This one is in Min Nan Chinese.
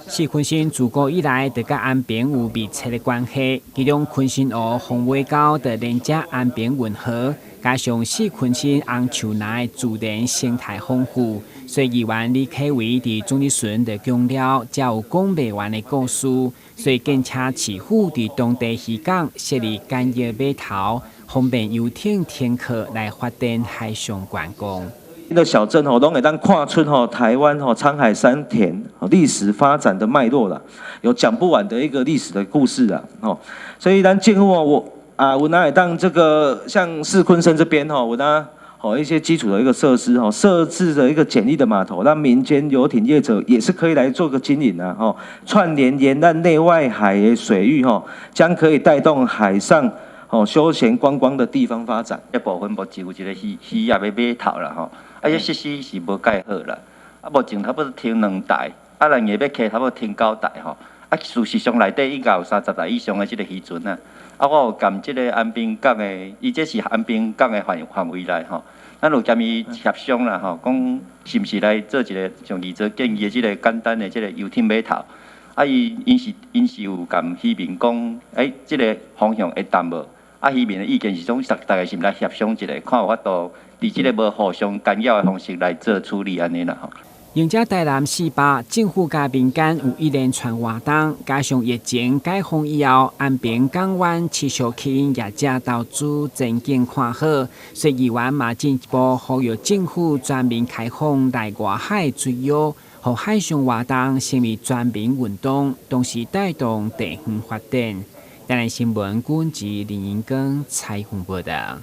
四鯤鯓自古以來就佮安平有密切的關係，其中鯤鯓湖鳳尾溝就連接安平運河，加上四鯤鯓紅樹林的自然生態豐富，所以議員李啟維佇總質詢就強調，遮有講袂完的故事，所以建請市府佇當地漁港設立簡易碼頭，方便遊艇停靠來發展海上觀光。這個小鎮吼，攏會當看出吼台灣吼滄海桑田歷史發展的脈絡啦，有講不完的一個歷史的故事啊，吼，所以咱政府哦，我啊，有哪會當這個像四鯤鯓這邊吼，有哪吼一些基礎的一個設施吼，設置的一個簡易的碼頭，讓民間遊艇業者也是可以來做個經營啊，吼，串聯沿岸內外海的水域吼，將可以帶動海上吼休閒觀光的地方發展。這部分目前有一個漁漁業的碼頭啦，吼。啊，這設施是無蓋好啦，啊，目前差不多停兩台，啊，咱下欲客差不多停九台吼，啊，事實上內底應該有30台以上的這個漁船啊，啊，我有共這個安平港的，伊這是安平港的範範圍內吼，咱有共伊協商啦吼，講是毋是來做一個像議座建議的這個簡單的這個遊艇碼頭，啊，伊𪜶是𪜶是有共漁民講，欸，這個方向會談無？啊，漁民的意見是講，大家是毋來協商一下，看有法度佇這個無互相干擾的方式來做處理按呢啦吼。迎接台南四八，政府佮民間有一連串活動，加上疫情解封以後，安平港灣持續吸引業者投資前景看好，所以議員嘛進一步呼籲政府全面開放內外海水域，予海上活動成為全民運動，同時帶動地方發展。台南新聞，阮是林英光採訪報道。